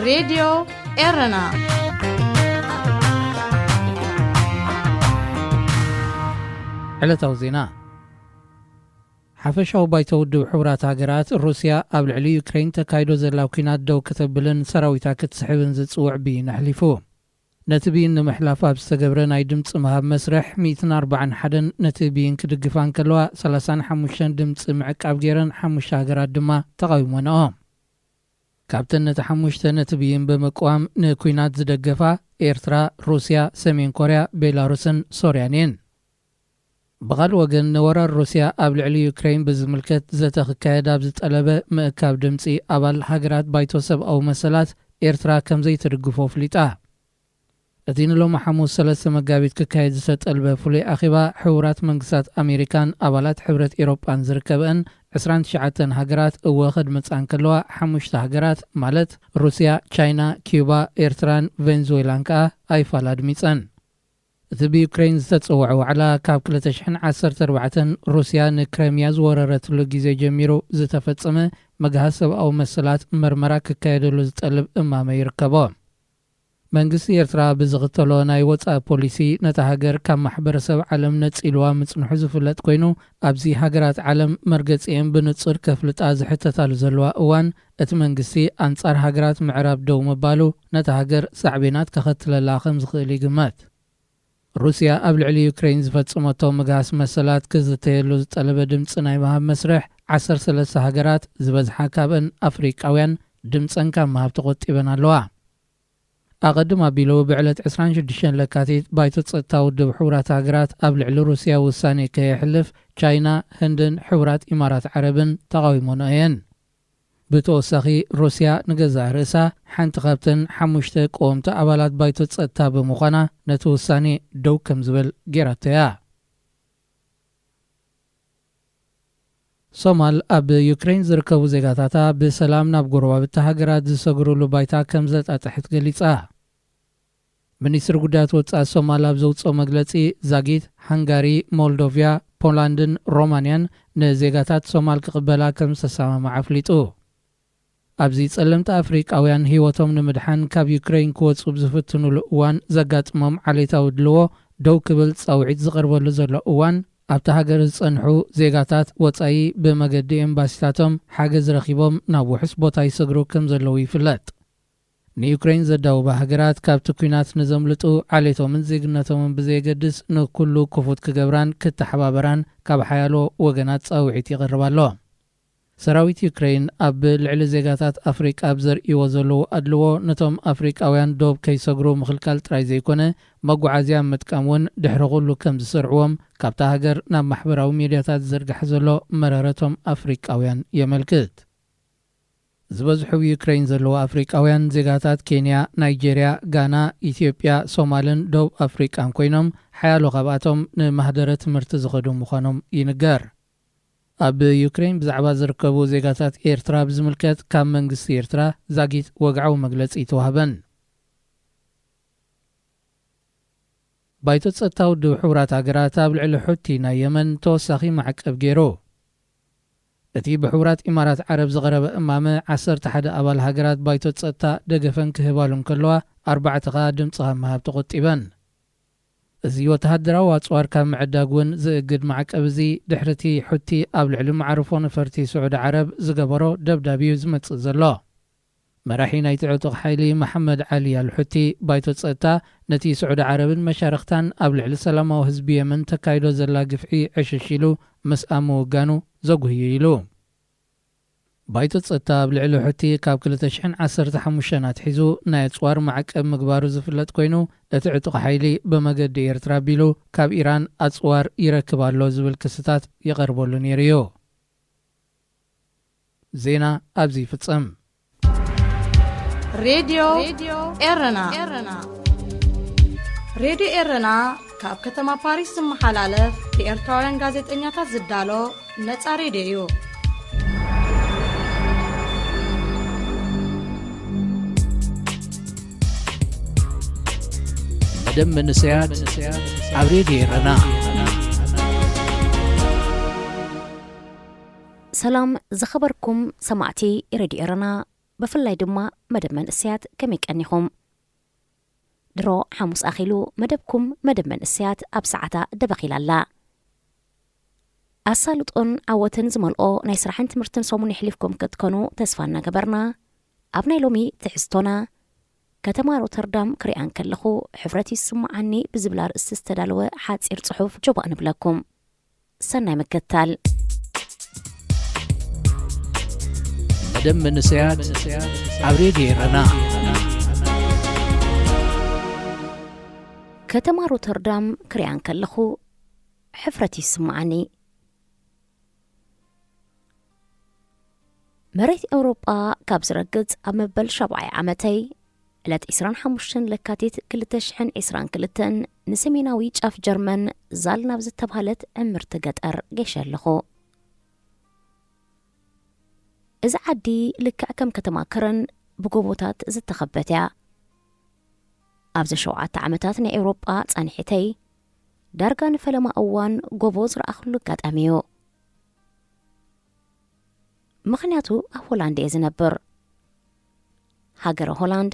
ሬድዮ ኤረና። ዕለታዊ ዜና። ሓፈሻዊ ባይቶ ውድብ ሕቡራት ሃገራት፣ ሩስያ ኣብ ልዕሊ ዩክሬን ተካይዶ ዘላ ኲናት ደው ከተብልን ሰራዊታ ክትስሕብን ዝጽውዕ ብይን ኣሕሊፉ። ነቲ ብይን ንምሕላፍ ኣብ ዝተገብረ ናይ ድምፂ ምሃብ መስርሕ፣ ሚእትን ኣርባዓን ሓደን ነቲ ብይን ክድግፋ እንከለዋ፣ ሰላሳን ሓሙሽተን ድምፂ ምዕቃብ ገይረን፣ ሓሙሽተ ሃገራት ድማ ተቓዊሞንኦ። ካብተን ነቲ ሓሙሽተ ነቲ ብይን ብምቅዋም ንኲናት ዝደገፋ፣ ኤርትራ፣ ሩስያ፣ ሰሜን ኮርያ፣ ቤላሩስን ሶርያን እየን። ብኻልእ ወገን፣ ንወራር ሩስያ ኣብ ልዕሊ ዩክሬን ብዝምልከት ዘተ ክካየድ ኣብ ዝጠለበ ምእካብ ድምፂ ኣባል ሃገራት ባይቶ ሰብኣዊ መሰላት፣ ኤርትራ ከም ዘይትድግፎ ኣፍሊጣ። እቲ ንሎሚ ሓሙስ ሰለስተ መጋቢት ክካየድ ዝተጠልበ ፍሉይ ኣኼባ፣ ሕቡራት መንግስታት ኣሜሪካን ኣባላት ሕብረት ኤሮጳን ዝርከበአን ዕስራን ትሽዓተን ሃገራት እወ ከድምጻ እንከለዋ፣ ሓሙሽተ ሃገራት ማለት ሩስያ፣ ቻይና፣ ኪዩባ፣ ኤርትራን ቬንዙዌላን ከኣ ኣይፋል ኣድሚጸን። እቲ ብዩክሬን ዝተጸውዐ ዋዕላ፣ ካብ ክልተ ሽሕን ዓሰርተ ኣርባዕተን ሩስያ ንክረምያ ዝወረረትሉ ግዜ ጀሚሩ ዝተፈጸመ መግሃስ ሰብኣዊ መሰላት መርመራ ክካየደሉ ዝጠልብ እማመ ይርከቦ። መንግስቲ ኤርትራ ብዝኽተሎ ናይ ወጻኢ ፖሊሲ፣ ነታ ሃገር ካብ ማሕበረሰብ ዓለም ነጺልዋ ምጽንሑ ዝፍለጥ ኮይኑ፣ ኣብዚ ሃገራት ዓለም መርገጺኤን ብንጹር ከፍልጣ ዝሕተታሉ ዘለዋ እዋን፣ እቲ መንግስቲ ኣንጻር ሃገራት ምዕራብ ደው ምባሉ፣ ነታ ሃገር ሳዕቤናት ከኸትለላ ከም ዝኽእል ይግመት። ሩስያ ኣብ ልዕሊ ዩክሬን ዝፈጸመቶ ምግሃስ መሰላት ክዝተየሉ ዝጠለበ ድምጺ ናይ ምሃብ መስርሕ፣ ዓሰርተ ሰለስተ ሃገራት፣ ዝበዝሓ ካብአን ኣፍሪቃውያን፣ ድምጸን ካብ ምሃብ ተቖጢበን ኣለዋ። ኣቐድም ኣቢሉ፣ ብዕለት ዕስራን ሽዱሽተን ለካቲት፣ ባይቶ ጸጥታ ውድብ ሕቡራት ሃገራት ኣብ ልዕሊ ሩስያ ውሳኔ ከየሕልፍ፣ ቻይና፣ ህንድን ሕቡራት ኢማራት ዓረብን ተቓዊሞንኦ እየን። ብተወሳኺ፣ ሩስያ ንገዛእ ርእሳ ሓንቲ ካብተን ሓሙሽተ ቀወምቲ ኣባላት ባይቶ ጸጥታ ብምዃና፣ ነቲ ውሳኔ ደው ከም ዝብል ጌራቶ እያ። ሶማል፣ ኣብ ዩክሬን ዝርከቡ ዜጋታታ ብሰላም ናብ ጎረባብቲ ሃገራት ዝሰግሩሉ ባይታ ከም ዘጣጥሐት ገሊጻ። ሚኒስትሪ ጉዳያት ወጻኢ ሶማል ኣብ ዘውጽኦ መግለጺ፣ ዛጊት፣ ሃንጋሪ፣ ሞልዶቪያ፣ ፖላንድን ሮማንያን ንዜጋታት ሶማል ክቕበላ ከም ዝተሰማምዓ ኣፍሊጡ። ኣብዚ ጸለምቲ ኣፍሪቃውያን ህይወቶም ንምድሓን ካብ ዩክሬን ክወጹ ብዝፍትኑሉ እዋን ዘጋጥሞም ዓሌታዊ ድልዎ ደው ክብል ጻውዒት ዝቐርበሉ ዘሎ እዋን፣ ኣብታ ሃገር ዝጸንሑ ዜጋታት ወጻኢ ብመገዲ ኤምባሲታቶም ሓገዝ ረኺቦም ናብ ውሑስ ቦታ ይሰግሩ ከም ዘለዉ ይፍለጥ። ንዩክሬን ዘዳውባ ሃገራት፣ ካብቲ ኲናት ንዘምልጡ፣ ዓሌቶምን ዜግነቶምን ብዘየገድስ፣ ንኩሉ ክፉት ክገብራን ክተሓባበራን ካብ ሓያሎ ወገናት ጻውዒት ይቐርብ ኣሎ። ሰራዊት ዩክሬን ኣብ ልዕሊ ዜጋታት ኣፍሪቃ ኣብ ዘርእይዎ ዘለዉ ኣድልዎ፣ ነቶም ኣፍሪቃውያን ዶብ ከይሰግሩ ምኽልካል ጥራይ ዘይኮነ፣ መጓዓዝያ ምጥቃም እውን ድሕሪ ኩሉ ከም ዝሰርዕዎም፣ ካብታ ሃገር ናብ ማሕበራዊ ሚድያታት ዝዝርጋሕ ዘሎ መረረቶም ኣፍሪቃውያን የመልክት። ዝበዝሑ ዩክሬን ዘለዉ ኣፍሪቃውያን ዜጋታት ኬንያ፣ ናይጄርያ፣ ጋና፣ ኢትዮጵያ፣ ሶማልን ደቡብ ኣፍሪቃን ኮይኖም፣ ሓያሎ ካብኣቶም ንማህደረ ትምህርቲ ዝኸዱ ምዃኖም ይንገር። ኣብ ዩክሬን ብዛዕባ ዝርከቡ ዜጋታት ኤርትራ ብዝምልከት፣ ካብ መንግስቲ ኤርትራ ዛጊት ወግዓዊ መግለጺ ኣይተዋህበን። ባይቶ ጸጥታ ውድብ ሕቡራት ሃገራት ኣብ ልዕሊ ሑቲ ናይ የመን ተወሳኺ ማዕቀብ ገይሩ። እቲ ብሕቡራት ኢማራት ዓረብ ዝቐረበ እማመ፣ ዓሰርተ ሓደ ኣባል ሃገራት ባይቶ ጸጥታ ደገፈን ክህባሉ እንከለዋ፣ ኣርባዕተ ከኣ ድምጺ ካብ ምሃብ ተቖጢበን። እዚ ወተሃደራዊ ኣጽዋር ካብ ምዕዳግ እውን ዝእግድ ማዕቀብ እዚ፣ ድሕሪ እቲ ሑቲ ኣብ ልዕሊ መዓርፎ ነፈርቲ ስዑዲ ዓረብ ዝገበሮ ደብዳብ እዩ ዝመጽእ ዘሎ። መራሒ ናይቲ ዕጡቕ ሓይሊ መሓመድ ዓሊ ኣልሑቲ፣ ባይቶ ጸጥታ ነቲ ስዑዲ ዓረብን መሻርኽታን ኣብ ልዕሊ ሰላማዊ ህዝቢ የመን ተካይዶ ዘላ ግፍዒ ዕሽሽ ኢሉ ምስኣ ምውጋኑ ዘጉህዩ ኢሉ። ባይቶ ጸጥታ ኣብ ልዕሊ ሑቲ ካብ ክልተ ሽሕን ዓሰርተ ሓሙሽተን ኣትሒዙ ናይ ኣጽዋር ማዕቀብ ምግባሩ ዝፍለጥ ኮይኑ፣ እቲ ዕጡቕ ሓይሊ ብመገዲ ኤርትራ ኣቢሉ ካብ ኢራን ኣጽዋር ይረክብ ኣሎ ዝብል ክስታት ይቐርበሉ ነይሩ እዩ። ዜና ኣብዚ ይፍጸም። ሬድዮ ኤረና። ሬድዮ ኤረና ካብ ከተማ ፓሪስ ዝመሓላለፍ ብኤርትራውያን ጋዜጠኛታት ዝዳሎ ነጻ ሬድዮ እዩ። መደብ መንእሰያት ኣብ ሬድዮ ኤረና። ሰላም ዝኸበርኩም ሰማዕቲ ሬድዮ ኤረና፣ ብፍላይ ድማ መደብ መንእሰያት ከመይ ቀኒኹም? ድሮ ሓሙስ ኣኺሉ መደብኩም መደብ መንእሰያት ኣብ ሰዓታ ደበኺላ ኣላ። ኣሳልጦን ዓወትን ዝመልኦ ናይ ስራሕን ትምህርትን ሰሙን የሕሊፍኩም ክትኮኑ ተስፋ እናገበርና፣ ኣብ ናይ ሎሚ ትሕዝቶና፣ ከተማ ሮተርዳም ክሪኣ እንከለኹ ሕፍረት ይስምዓኒ ብዝብል ኣርእስቲ ዝተዳለወ ሓጺር ጽሑፍ ጆባእ ንብለኩም። ሰናይ ምክትታል። መደብ መንእሰያት ኣብ ሬድዮ ኤረና። ከተማ ሮተርዳም ክሪኣ እንከለኹ ሕፍረት ይስምዓኒ። መሬት ኤውሮጳ ካብ ዝረግጽ ኣብ መበል ሻብዓይ ዓመተይ፣ ዕለት ዕስራን ሓሙሽተን ለካቲት ክልተ ሽሕን ዕስራን ክልተን ንሰሜናዊ ጫፍ ጀርመን ዛል ናብ ዝተባህለት ዕምርቲ ገጠር ገይሸ ኣለኹ። እዚ ዓዲ ልክዕ ከም ከተማ ከረን ብጎቦታት ዝተኸበት እያ። ኣብዚ ሸውዓተ ዓመታት ናይ ኤውሮጳ ጻንሒተይ፣ ዳርጋ ንፈለማ እዋን ጎቦ ዝረኣኽሉ ኣጋጣሚ እዩ። ምኽንያቱ ኣብ ሆላንድ እየ ዝነብር። ሃገረ ሆላንድ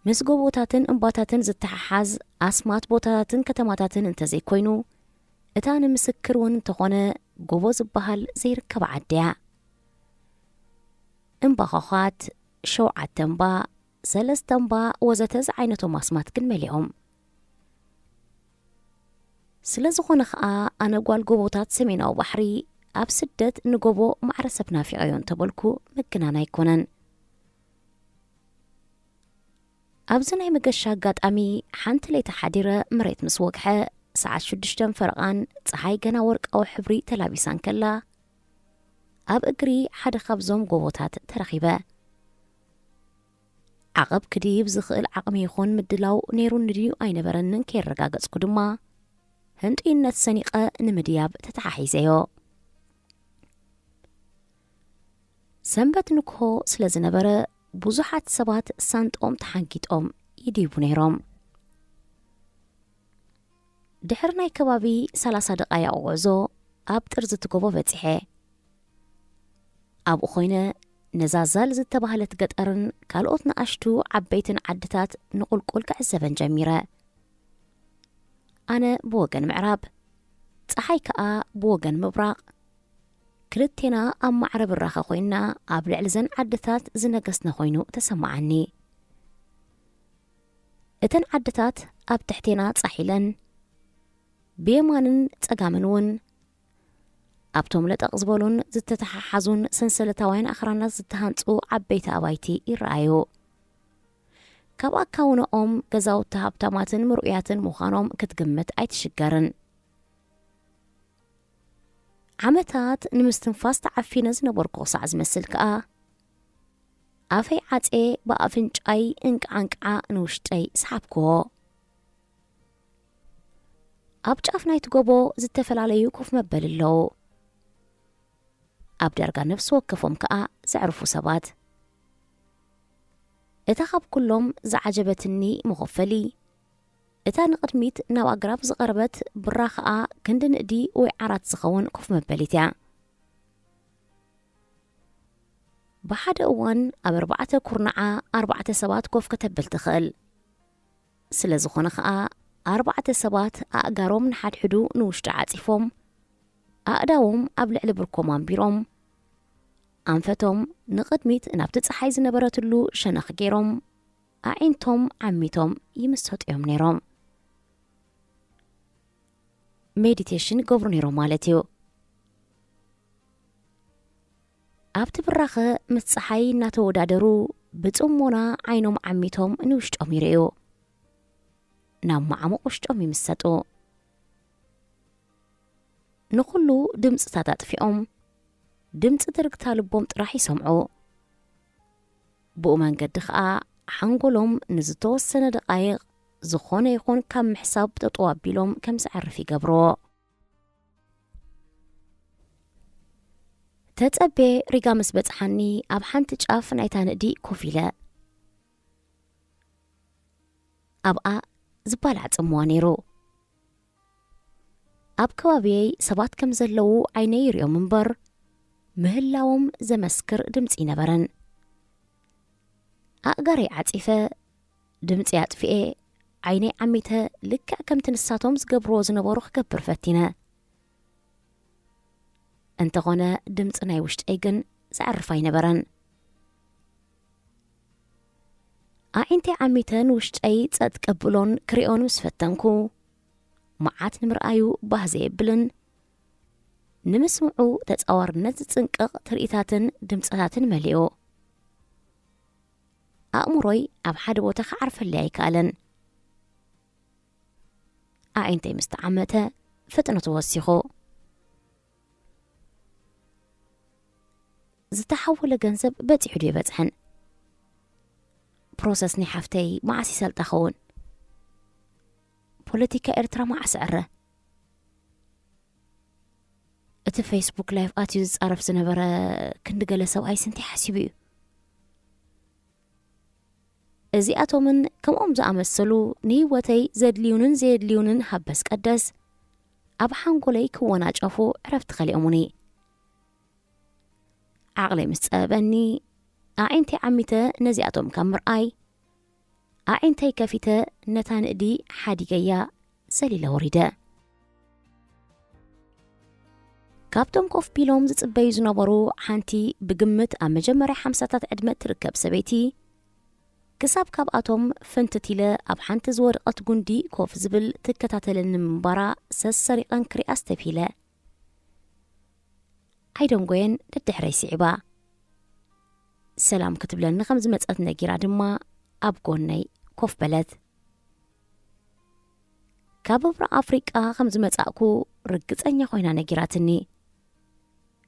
ምስ ጎቦታትን እምባታትን ዝተሓሓዝ ኣስማት ቦታታትን ከተማታትን እንተዘይኮይኑ፣ እታ ንምስክር እውን እንተኾነ ጎቦ ዝበሃል ዘይርከባ ዓዲ እያ። እምባ ዃዃት፣ ሸውዓተ እምባ፣ ሰለስተ እምባ ወዘተ ዝዓይነቶም ኣስማት ግን መሊኦም። ስለ ዝኾነ ኸኣ ኣነ ጓል ጎቦታት ሰሜናዊ ባሕሪ ኣብ ስደት ንጎቦ ማዕረ ሰብ ናፊቐዮ እንተበልኩ ምግናን ኣይኮነን። ኣብዚ ናይ መገሻ ኣጋጣሚ ሓንቲ ለይቲ ሓዲረ መሬት ምስ ወግሐ ሰዓት ሽዱሽተን ፈረቓን ጸሓይ ገና ወርቃዊ ሕብሪ ተላቢሳ እንከላ ኣብ እግሪ ሓደ ካብዞም ጎቦታት ተረኺበ። ዓቐብ ክድይብ ዝኽእል ዓቕሚ ይኹን ምድላው ነይሩኒ ድዩ ኣይነበረንን ከየረጋገጽኩ ድማ ህንጡይነት ሰኒቐ ንምድያብ ተተሓሒዘዮ። ሰንበት ንግሆ ስለ ዝነበረ ብዙሓት ሰባት ሳንጥኦም ተሓንጊጦም ይድይቡ ነይሮም። ድሕሪ ናይ ከባቢ ሰላሳ ደቓይቕ ጉዕዞ ኣብ ጥርዚ እቲ ጎቦ በጺሐ። ኣብኡ ኮይነ ነዛ ዛል ዝተባህለት ገጠርን ካልኦት ንኣሽቱ ዓበይትን ዓድታት ንቑልቁል ክዕዘበን ጀሚረ። ኣነ ብወገን ምዕራብ፣ ጸሓይ ከኣ ብወገን ምብራቕ፣ ክልቴና ኣብ ማዕረ ብራኸ ኮይንና ኣብ ልዕሊ ዘን ዓድታት ዝነገስና ኮይኑ ተሰማዓኒ። እተን ዓድታት ኣብ ትሕቴና ጻሕ ኢለን፣ ብየማንን ጸጋምን እውን ኣብቶም ለጠቕ ዝበሉን ዝተተሓሓዙን ሰንሰለታውያን ኣኽራናት ዝተሃንጹ ዓበይቲ ኣባይቲ ይረኣዩ። ካብ ኣካውንኦም ገዛውቲ ሃብታማትን ምርኡያትን ምዃኖም ክትግምት ኣይትሽገርን። ዓመታት ንምስትንፋስ ተዓፊነ ዝነበርኩ ክሳዕ ዝመስል ከኣ፣ ኣፈይ ዓጼ ብኣፍንጫይ እንቅዓንቅዓ ንውሽጠይ ሰሓብክዎ። ኣብ ጫፍ ናይቲ ጎቦ ዝተፈላለዩ ኮፍ መበሊ ኣለዉ። ኣብ ዳርጋ ነፍሲ ወከፎም ከኣ ዘዕርፉ ሰባት። እታ ካብ ኩሎም ዝዓጀበትኒ መኾፈሊ፣ እታ ንቕድሚት ናብ ኣግራብ ዝቐረበት ብራ ከኣ ክንዲ ንእዲ ወይ ዓራት ዝኸውን ኮፍ መበሊት እያ። ብሓደ እዋን ኣብ ኣርባዕተ ኩርናዓ ኣርባዕተ ሰባት ኮፍ ከተብል ትኽእል። ስለ ዝኾነ ኸኣ ኣርባዕተ ሰባት ኣእጋሮም ንሓድሕዱ ንውሽጢ ዓጺፎም፣ ኣእዳዎም ኣብ ልዕሊ ብርኮም ኣንቢሮም፣ ኣንፈቶም ንቕድሚት ናብቲ ጸሓይ ዝነበረትሉ ሸነኽ ገይሮም፣ ኣዒንቶም ዓሚቶም ይምሰጡ እዮም ነይሮም። ሜዲቴሽን ይገብሩ ነይሮም ማለት እዩ። ኣብቲ ብራኸ ምስ ጸሓይ እናተወዳደሩ ብጽሞና ዓይኖም ዓሚቶም ንውሽጦም ይርእዩ። ናብ መዓሙቕ ውሽጦም ይምሰጡ። ንኹሉ ድምጽታት ኣጥፊኦም፣ ድምጺ ትርግታ ልቦም ጥራሕ ይሰምዑ። ብኡ መንገዲ ኸኣ ሓንጎሎም ንዝተወሰነ ደቓይቕ ዝኾነ ይኹን ካብ ምሕሳብ ጠጠው ኣቢሎም ከም ዝዓርፍ ይገብርዎ። ተጸቤ ሪጋ ምስ በጽሓኒ ኣብ ሓንቲ ጫፍ ናይታ ንእዲ ኮፍ ኢለ። ኣብኣ ዝባላዕ ጽምዋ ነይሩ። ኣብ ከባቢየይ ሰባት ከም ዘለዉ ዓይነይ ይርእዮም እምበር፣ ምህላዎም ዘመስክር ድምጺ ኣይነበረን። ኣእጋረይ ዓጺፈ፣ ድምጺ ኣጥፊኤ፣ ዓይነይ ዓሚተ፣ ልክዕ ከምቲ ንሳቶም ዝገብርዎ ዝነበሩ ክገብር ፈቲነ። እንተኾነ ድምጺ ናይ ውሽጠይ ግን ዘዕርፍ ኣይነበረን። ኣዒንተይ ዓሚተ ንውሽጠይ ጸጥ ቀብሎን ክሪኦን ምስ ፈተንኩ፣ መዓት ንምርኣዩ ባህ ዘየብልን ንምስምዑ ተጻዋርነት ዝጽንቀቕ ትርኢታትን ድምጸታትን መሊኡ። ኣእምሮይ ኣብ ሓደ ቦታ ክዓርፈለይ ኣይከኣለን። ኣዒንተይ ምስ ተዓመተ ፍጥነቱ ወሲኹ። ዝተሓወለ ገንዘብ በጺሑ ድዩ ይበጽሐን? ፕሮሰስ ናይ ሓፍተይ መዓስ ይሰልጣ ኸውን? ፖለቲካ ኤርትራ መዓስ ዕረ? እቲ ፌስቡክ ላይቭ ኣትዩ ዝጻረፍ ዝነበረ ክንዲ ገለ ሰብኣይ ስንተይ ሓሲቡ እዩ? እዚኣቶምን ከምኦም ዝኣመሰሉ ንህይወተይ ዘድልዩንን ዘየድልዩንን ሃበስ ቀደስ ኣብ ሓንጎለይ ክወናጨፉ ዕረፍቲ ከሊኦሙኒ። ዓቕለይ ምስ ጸበበኒ፣ ኣዒንተይ ዓሚተ ነዚኣቶም ካብ ምርኣይ፣ ኣዒንተይ ከፊተ ነታ ንእዲ ሓዲገያ ሰሊለ ወሪደ። ካብቶም ኮፍ ቢሎም ዝጽበዩ ዝነበሩ ሓንቲ ብግምት ኣብ መጀመርያ ሓምሳታት ዕድመ ትርከብ ሰበይቲ፣ ክሳብ ካብኣቶም ፍንትት ኢለ ኣብ ሓንቲ ዝወደቐት ጉንዲ ኮፍ ዝብል ትከታተለኒ ምንባራ ሰሰሪቐን ክሪኣ ኣስተብሂለ። ኣይደንጎየን ደድሕረይ ስዒባ። ሰላም ክትብለኒ ከም ዝመጸት ነጊራ ድማ ኣብ ጎነይ ኮፍ በለት። ካብ ምብራቕ ኣፍሪቃ ከም ዝመጻእኩ ርግጸኛ ኮይና ነጊራትኒ።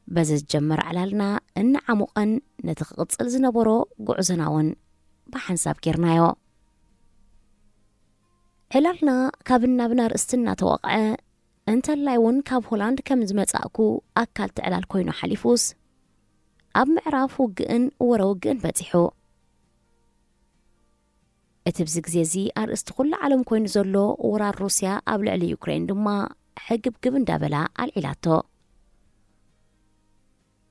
በዚ ዝጀመረ ዕላልና እናዓሞቐን ነቲ ክቕጽል ዝነበሮ ጉዕዞና እውን ብሓንሳብ ጌርናዮ። ዕላልና ካብ እናብና ርእስቲ እናተወቕዐ፣ እንተላይ እውን ካብ ሆላንድ ከም ዝመጻእኩ ኣካል እቲ ዕላል ኮይኑ ሓሊፉስ፣ ኣብ ምዕራፍ ውግእን ወረ ውግእን በጺሑ። እቲ ብዚ ግዜ እዚ ኣርእስቲ ኩሉ ዓለም ኮይኑ ዘሎ ወራር ሩስያ ኣብ ልዕሊ ዩክሬን ድማ ሕግብግብ እንዳበላ ኣልዒላቶ።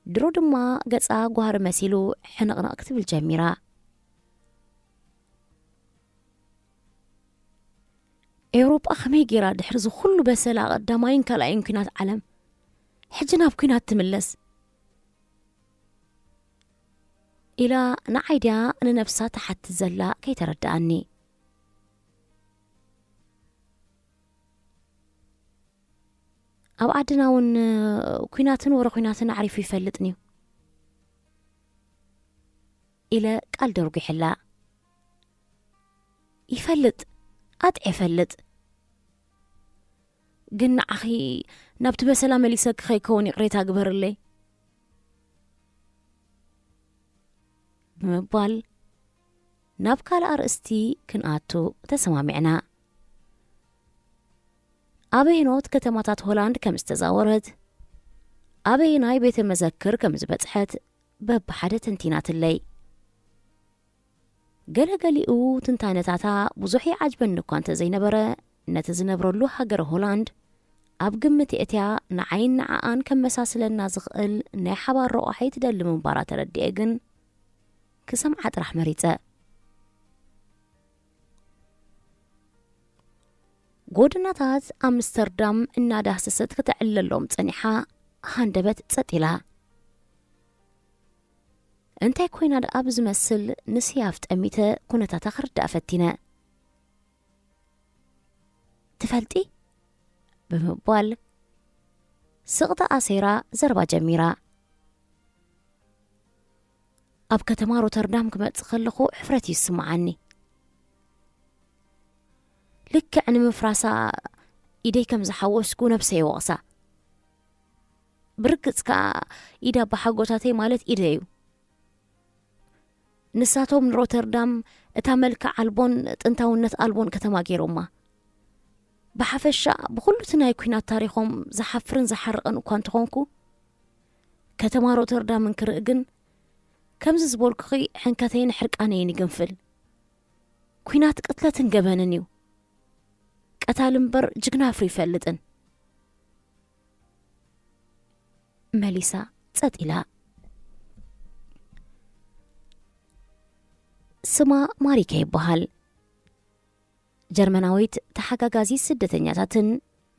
ድሮ ድማ ገጻ ጓህሪ መሲሉ ሕንቕንቕ ክትብል ጀሚራ። ኤውሮጳ ከመይ ጌራ ድሕሪ እዚ ኩሉ በሰላ ቀዳማይን ካልኣይን ኲናት ዓለም ሕጂ ናብ ኲናት ትምለስ? ኢላ ንዓይ ድያ ንነብሳ ትሓትት ዘላ ከይተረድኣኒ። ኣብ ዓድና እውን ኲናትን ወረ ኲናትን ኣዕሪፉ ይፈልጥን እዩ ኢለ ቃል ደርጒሐላ። ይፈልጥ፣ ኣጥዕ ይፈልጥ። ግን ንዓኺ ናብቲ በሰላ መሊሰኪ ከይከውን ይቕሬታ ግበርለይ። ብምባል ናብ ካልእ ኣርእስቲ ክንኣቱ ተሰማሚዕና። ኣበየኖት ከተማታት ሆላንድ ከም ዝተዛወረት፣ ኣበየናይ ቤተ መዘክር ከም ዝበጽሐት በብሓደ ተንቲናትለይ። ገለገሊኡ ትንታነታታ ብዙሕ ይዓጅበኒ እኳ እንተዘይነበረ፣ ነቲ ዝነብረሉ ሃገረ ሆላንድ ኣብ ግምት የእትያ ንዓይን ንዓኣን ከመሳስለና ዝኽእል ናይ ሓባር ረቋሒ ትደሊ ምንባራ ተረዲኤ ግን ክሰምዓ ጥራሕ መሪጸ። ጎደናታት ኣምስተርዳም እናዳህሰሰት ከተዕልለሎም ጸኒሓ፣ ሃንደበት ጸጥ ኢላ። እንታይ ኮይና ደኣ ብዝመስል ንስያፍ ጠሚተ ኩነታታ ክርዳእ ፈቲነ። "ትፈልጢ?" ብምባል ስቕታ ኣሰይራ ዘረባ ጀሚራ። "ኣብ ከተማ ሮተርዳም ክመጽእ ከለኹ ሕፍረት እዩ ዝስምዓኒ። ልክዕ ንምፍራሳ ኢደይ ከም ዝሓወስኩ ነብሰይ ይወቕሳ። ብርግጽ ከኣ ኢድ ኣባሓጎታተይ ማለት ኢደይ እዩ። ንሳቶም ንሮተርዳም እታ መልክዕ ኣልቦን ጥንታውነት ኣልቦን ከተማ ገይሮማ። ብሓፈሻ ብኹሉ እቲ ናይ ኲናት ታሪኾም ዝሓፍርን ዝሓርቕን እኳ እንተኾንኩ፣ ከተማ ሮተርዳም እንክርኢ ግን ከምዚ ዝበልኩኺ ሕንከተይን ሕርቃነይን ይግንፍል። ኲናት ቅትለትን ገበንን እዩ። ቀታሊ እምበር ጅግና ኣፍርዩ ይፈልጥን።" መሊሳ ጸጥ ኢላ። ስማ ማሪከ ይበሃል። ጀርመናዊት ተሓጋጋዚት ስደተኛታትን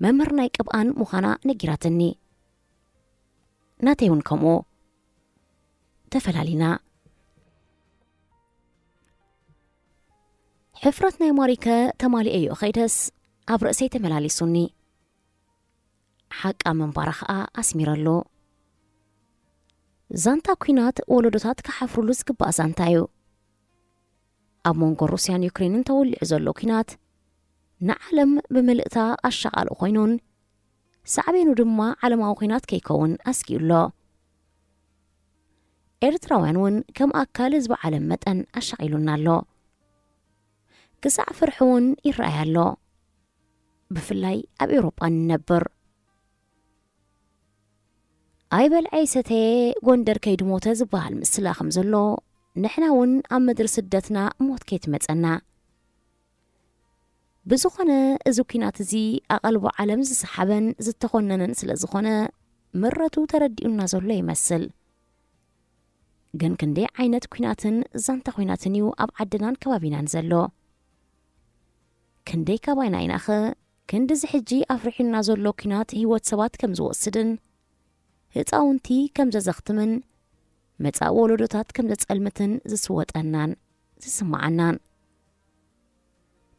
መምህር ናይ ቅብኣን ምዃና ነጊራትኒ። ናተይ እውን ከምኡ። ተፈላሊና። ሕፍረት ናይ ማሪከ ተማሊኤዮ ኸይደስ ኣብ ርእሰይ ተመላሊሱኒ። ሓቃ ምንባራ ኸኣ ኣስሚረሉ። ዛንታ ኲናት ወለዶታት ክሓፍሩሉ ዝግባእ ዛንታ እዩ። ኣብ መንጎ ሩስያን ዩክሬንን ተወሊዑ ዘሎ ኲናት ንዓለም ብምልእታ ኣሻቓሊ ኮይኑን ሳዕቤኑ ድማ ዓለማዊ ኲናት ከይከውን ኣስጊኡ ኣሎ። ኤርትራውያን እውን ከም ኣካል ህዝቢ ዓለም መጠን ኣሻቒሉና ኣሎ። ክሳዕ ፍርሒ እውን ይረኣይ ኣሎ። ብፍላይ ኣብ ኤውሮጳ ንነብር። ኣይበልዐ ኣይሰተየ ጎንደር ከይዱ ሞተ ዝበሃል ምስላ ከም ዘሎ፣ ንሕና እውን ኣብ ምድሪ ስደትና ሞት ከይትመጸና። ብዝኾነ፣ እዚ ኲናት እዚ ኣቓልቦ ዓለም ዝሰሓበን ዝተኾነነን ስለ ዝኾነ፣ ምረቱ ተረዲኡና ዘሎ ይመስል። ግን ክንደይ ዓይነት ኲናትን ዛንታ ኲናትን እዩ ኣብ ዓድናን ከባቢናን ዘሎ? ክንደይ ካባይና ኢናኸ ክንድዚ ሕጂ ኣፍሪሑና ዘሎ ኲናት ህይወት ሰባት ከም ዝወስድን ህፃውንቲ ከም ዘዘኽትምን መጻኢ ወለዶታት ከም ዘጸልምትን ዝስወጠናን ዝስማዓናን?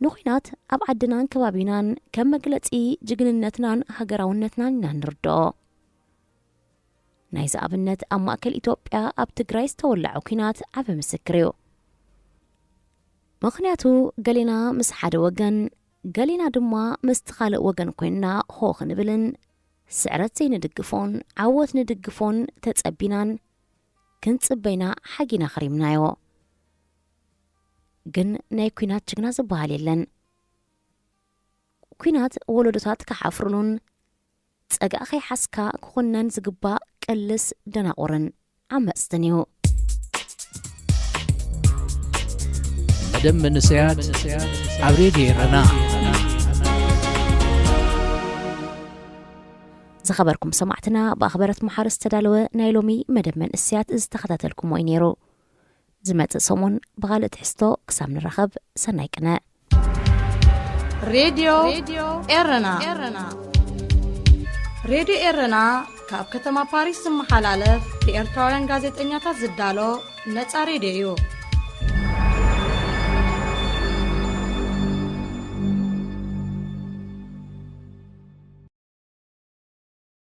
ንኹናት ኣብ ዓድናን ከባቢናን ከም መግለጺ ጅግንነትናን ሃገራውነትናን ኢና ንርድኦ። ናይዚ ኣብነት ኣብ ማእከል ኢትዮጵያ ኣብ ትግራይ ዝተወለዐ ኲናት ዓቢ ምስክር እዩ። ምኽንያቱ ገሌና ምስ ሓደ ወገን፣ ገሌና ድማ ምስቲ ካልእ ወገን ኮይንና ሆ ክንብልን ስዕረት ዘይንድግፎን ዓወት ንድግፎን ተጸቢናን ክንጽበይና ሓጊና ኸሪምናዮ። ግን ናይ ኲናት ጅግና ዝበሃል የለን። ኲናት ወለዶታት ክሓፍሩሉን ጸጋእ ከይሓዝካ ክኹነን ዝግባእ ቅልስ ደናቑርን ዓመጽትን እዩ። መደብ መንእሰያት ኣብ ሬድዮ ኤረና። ዝኸበርኩም ሰማዕትና፣ ብኣኽበረት መሓሪ ዝተዳለወ ናይ ሎሚ መደብ መንእሰያት ዝተኸታተልኩሞ እዩ ነይሩ። ዝመጽእ ሰሙን ብኻልእ ትሕዝቶ ክሳብ ንራኸብ፣ ሰናይ ቅነ። ሬድዮ ኤረና። ሬድዮ ኤረና ካብ ከተማ ፓሪስ ዝመሓላለፍ ብኤርትራውያን ጋዜጠኛታት ዝዳሎ ነጻ ሬድዮ እዩ።